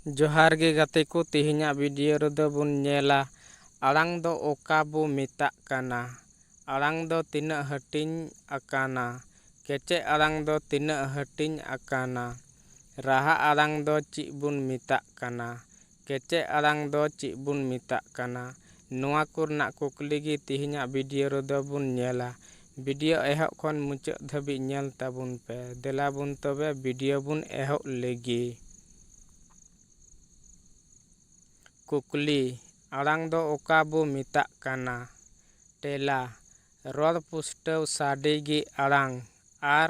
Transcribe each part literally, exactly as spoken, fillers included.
ᱡᱚᱦᱟᱨ ᱜᱮ ᱜᱟᱛᱮ ᱠᱚ, ᱛᱮᱦᱮᱧᱟᱜ video ᱨᱮᱫᱚ ᱵᱚᱱ ᱧᱮᱞᱟ ᱟᱲᱟᱝ ᱫᱚ ᱚᱠᱟ ᱵᱚ ᱢᱮᱛᱟᱜ ᱠᱟᱱᱟ, ᱟᱲᱟᱝ ᱫᱚ ᱛᱤᱱᱟᱹᱜ ᱦᱟᱹᱴᱤᱧ ᱟᱠᱟᱱᱟ, ᱠᱮᱪᱮᱫ ᱟᱲᱟᱝ ᱫᱚ ᱛᱤᱱᱟᱹᱜ ᱦᱟᱹᱴᱤᱧ ᱟᱠᱟᱱᱟ, ᱨᱟᱦᱟ ᱟᱲᱟᱝ ᱫᱚ ᱪᱮᱫ ᱵᱚᱱ ᱢᱮᱛᱟᱜ ᱠᱟᱱᱟ, ᱠᱮᱪᱮᱫ ᱟᱲᱟᱝ ᱫᱚ ᱪᱮᱫ ᱵᱚᱱ ᱢᱮᱛᱟᱜ ᱠᱟᱱᱟ, ᱱᱚᱣᱟ ᱠᱚᱨᱮᱱᱟᱜ ᱠᱩᱠᱞᱤ ᱜᱮ ᱛᱮᱦᱮᱧᱟᱜ video ᱨᱮᱫᱚ ᱵᱚᱱ ᱧᱮᱞᱟ᱾ Video ᱮᱦᱚᱵ ᱠᱷᱚᱱ ᱢᱩᱪᱟᱹᱫ ᱫᱷᱟᱹᱵᱤᱡ ᱧᱮᱞ ᱛᱟᱵᱚᱱ ᱯᱮ᱾ ᱫᱮᱞᱟ ᱵᱚᱱ ᱛᱚᱵᱮ video ᱵᱚᱱ ᱮᱦᱚᱵ ᱞᱮᱜᱮ᱾ ᱠᱩᱠᱞᱤ, ᱟᱲᱟᱝ ᱫᱚ ᱚᱠᱟ ᱵᱚ ᱢᱮᱛᱟᱜ ᱠᱟᱱᱟ? ᱛᱮᱞᱟ, ᱨᱚᱲ ᱯᱩᱥᱴᱟᱹᱣ ᱥᱟᱰᱮ ᱜᱮ ᱟᱲᱟᱝ ᱟᱨ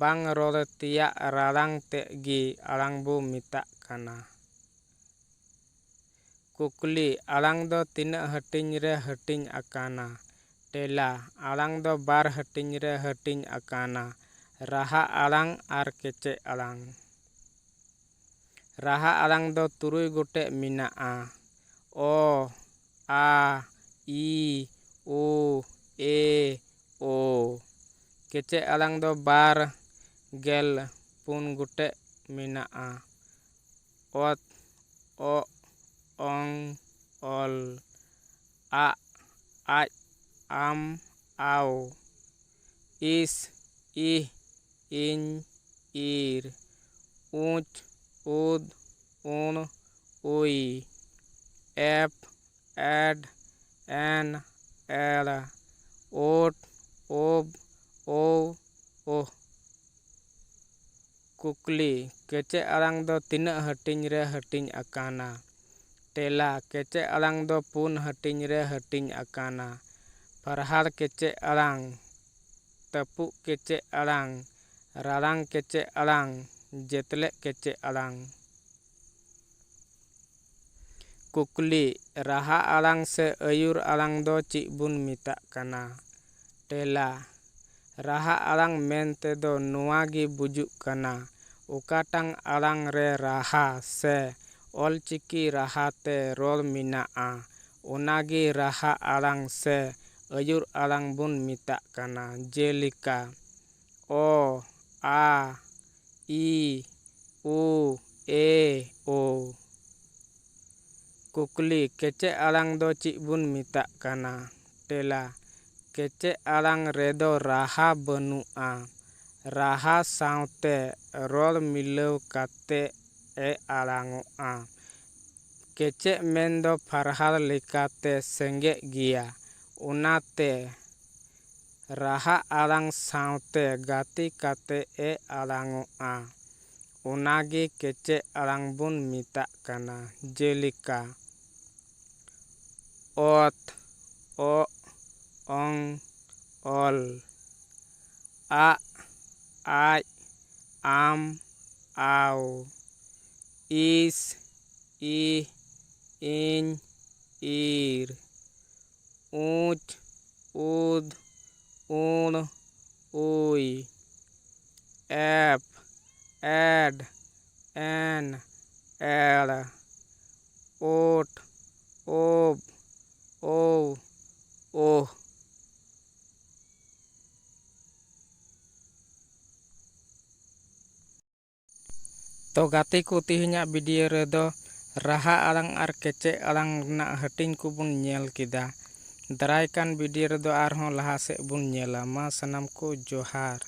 ᱵᱟᱝ ᱨᱚᱲ ᱛᱮᱭᱟᱜ ᱨᱟᱲᱟᱝ ᱛᱮᱫ ᱜᱮ ᱟᱲᱟᱝ ᱵᱚ ᱢᱮᱛᱟᱜ ᱠᱟᱱᱟ᱾ ᱠᱩᱠᱞᱤ, ᱟᱲᱟᱝ ᱫᱚ ᱛᱤᱱᱟᱹᱜ ᱦᱟᱹᱴᱤᱧ ᱨᱮ ᱦᱟᱹᱴᱤᱧ ᱟᱠᱟᱱᱟ? ᱛᱮᱞᱟ, ᱟᱲᱟᱝ ᱫᱚ ᱵᱟᱨ ᱦᱟᱹᱴᱤᱧ ᱨᱮ ᱦᱟᱹᱴᱤᱧ ᱟᱠᱟᱱᱟ, ᱨᱟᱦᱟ ᱟᱲᱟᱝ ᱟᱨ ᱠᱮᱪᱮᱫ ᱟᱲᱟᱝ᱾ ᱨᱟᱦᱟ ᱟᱲᱟᱝ ᱫᱚ ᱛᱩᱨᱩᱭ ᱜᱚᱴᱮᱡ ᱢᱮᱱᱟᱜᱼᱟ, ᱚ, ᱟ, ᱤ, ᱩ, ᱮ, ᱳ᱾ ᱠᱮᱪᱮᱫ ᱟᱲᱟᱝ ᱫᱚ ᱵᱟᱨ ᱜᱮᱞ ᱯᱩᱱ ᱜᱚᱴᱮᱡ ᱢᱮᱱᱟᱜᱼᱟ, ᱚᱛ, ᱚᱜ, ᱚᱝ, ᱚᱞ, ᱟᱜ, ᱟᱡ, ᱟᱢ, ᱟᱣ, ᱤᱥ, ᱤᱦ, ᱤᱧ, ᱤᱨ, ᱩᱪ, ᱩᱫ, ᱩᱬ, ᱩᱭ, ᱮᱯ, ᱮᱰ, ᱮᱱ, ᱮᱲ, ᱳᱴ, ᱳᱵ, ᱳᱣ, ᱳᱦ᱾ ᱠᱩᱠᱞᱤ, ᱠᱮᱪᱮᱫ ᱟᱲᱟᱝ ᱫᱚ ᱛᱤᱱᱟᱹᱜ ᱦᱟᱹᱴᱤᱧ ᱨᱮ ᱦᱟᱹᱴᱤᱧ ᱟᱠᱟᱱᱟ? ᱛᱮᱞᱟ, ᱠᱮᱪᱮᱫ ᱟᱲᱟᱝ ᱫᱚ ᱯᱩᱱ ᱦᱟᱹᱴᱤᱧ ᱨᱮ ᱦᱟᱹᱴᱤᱧ ᱟᱠᱟᱱᱟ, ᱯᱟᱨᱦᱟᱲ ᱠᱮᱪᱮᱫ ᱟᱲᱟᱝ, ᱛᱟᱹᱯᱩᱜ ᱠᱮᱪᱮᱫ ᱟᱲᱟᱝ, ᱨᱟᱲᱟᱝ ᱠᱮᱪᱮᱫ ᱟᱲᱟᱝ, ᱡᱮᱛᱞᱮᱫ ᱠᱮᱪᱮᱫ ᱟᱲᱟᱝ᱾ ᱠᱩᱠᱞᱤ, ᱨᱟᱦᱟ ᱟᱲᱟᱝ ᱥᱮ ᱟᱹᱭᱩᱨ ᱟᱲᱟᱝ ᱫᱚ ᱪᱮᱫ ᱵᱚᱱ ᱢᱮᱛᱟᱜ ᱠᱟᱱᱟ? ᱛᱮᱞᱟ, ᱨᱟᱦᱟ ᱟᱲᱟᱝ ᱢᱮᱱᱛᱮ ᱫᱚ ᱱᱚᱣᱟ ᱜᱮ ᱵᱩᱡᱩᱜ ᱠᱟᱱᱟ, ᱚᱠᱟᱴᱟᱝ ᱟᱲᱟᱝ ᱨᱮ ᱨᱟᱦᱟ ᱥᱮ ᱚᱞᱪᱤᱠᱤ ᱨᱟᱦᱟ ᱛᱮ ᱨᱚᱲ ᱢᱮᱱᱟᱜᱼᱟ, ᱚᱱᱟ ᱜᱮ ᱨᱟᱦᱟ ᱟᱲᱟᱝ ᱥᱮ ᱟᱹᱭᱩᱨ ᱟᱲᱟᱝ ᱵᱚᱱ ᱢᱮᱛᱟᱜ ᱠᱟᱱᱟ᱾ ᱡᱮᱞᱮᱠᱟ, ᱚ, ᱟ, ᱤ, ᱩ, ᱮ, ᱳ᱾ ᱠᱩᱠᱞᱤ, ᱠᱮᱪᱮᱫ ᱟᱲᱟᱝ ᱫᱚ ᱪᱮᱫ ᱵᱚᱱ ᱢᱮᱛᱟᱜ ᱠᱟᱱᱟ? ᱛᱮᱞᱟ, ᱠᱮᱪᱮᱫ ᱟᱲᱟᱝ ᱨᱮᱫᱚ ᱨᱟᱦᱟ ᱵᱟᱹᱱᱩᱜᱼᱟ᱾ ᱨᱟᱦᱟ ᱥᱟᱶᱛᱮ ᱨᱚᱲ ᱢᱤᱞᱟᱹᱣ ᱠᱟᱛᱮ ᱮ ᱟᱲᱟᱝᱚᱜᱼᱟ᱾ ᱠᱮᱪᱮᱫ ᱢᱮᱱᱫᱚ ᱯᱟᱨᱦᱟᱲ ᱞᱮᱠᱟᱛᱮ ᱥᱮᱸᱜᱮᱫ ᱜᱮᱭᱟ᱾ ᱚᱱᱟᱛᱮ ᱨᱟᱦᱟ ᱟᱲᱟᱝ ᱥᱟᱶᱛᱮ ᱜᱟᱛᱮ ᱠᱟᱛᱮ ᱮ ᱟᱲᱟᱝᱚᱜᱼᱟ᱾ ᱚᱱᱟᱜᱮ ᱠᱮᱪᱮᱫ ᱟᱲᱟᱝ ᱵᱚᱱ ᱢᱮᱛᱟᱜ ᱠᱟᱱᱟ᱾ ᱡᱮᱞᱮᱠᱟ, ᱚᱛ, ᱚᱜ, ᱚᱝ, ᱚᱞ, ᱟᱜ, ᱟᱡ, ᱟᱢ, ᱟᱣ, ᱤᱥ, ᱤᱦ, ᱤᱧ, ᱤᱨ, ᱩᱪ, ᱩᱫ, ᱩᱬ, ᱩᱭ, ᱮᱯ, ᱮᱰ, ᱮᱱ, ᱮᱲ, ᱳᱴ, ᱳᱵ, ᱳᱣ, ᱳᱦ᱾ ᱛᱚ ᱜᱟᱛᱮ ᱠᱚ, ᱛᱮᱦᱮᱧᱟᱜ ᱵᱷᱤᱰᱤᱭᱳ ᱨᱮᱫᱚ ᱨᱟᱦᱟ ᱟᱲᱟᱝ ᱟᱨ ᱠᱮᱪᱮᱫ ᱟᱲᱟᱝ ᱨᱮᱱᱟᱜ ᱦᱟᱹᱴᱤᱧ ᱠᱚᱵᱚᱱ ᱧᱮᱞ ᱠᱮᱫᱟ᱾ ᱫᱟᱨᱟᱭ ᱠᱟᱱ ᱵᱷᱤᱰᱤᱭᱳ ᱨᱮᱫᱚ ᱟᱨᱦᱚᱸ ᱞᱟᱦᱟ ᱥᱮᱫ ᱵᱚᱱ ᱧᱮᱞᱟ᱾ ᱢᱟ ᱥᱟᱱᱟᱢ ᱠᱚ ᱡᱚᱦᱟᱨ᱾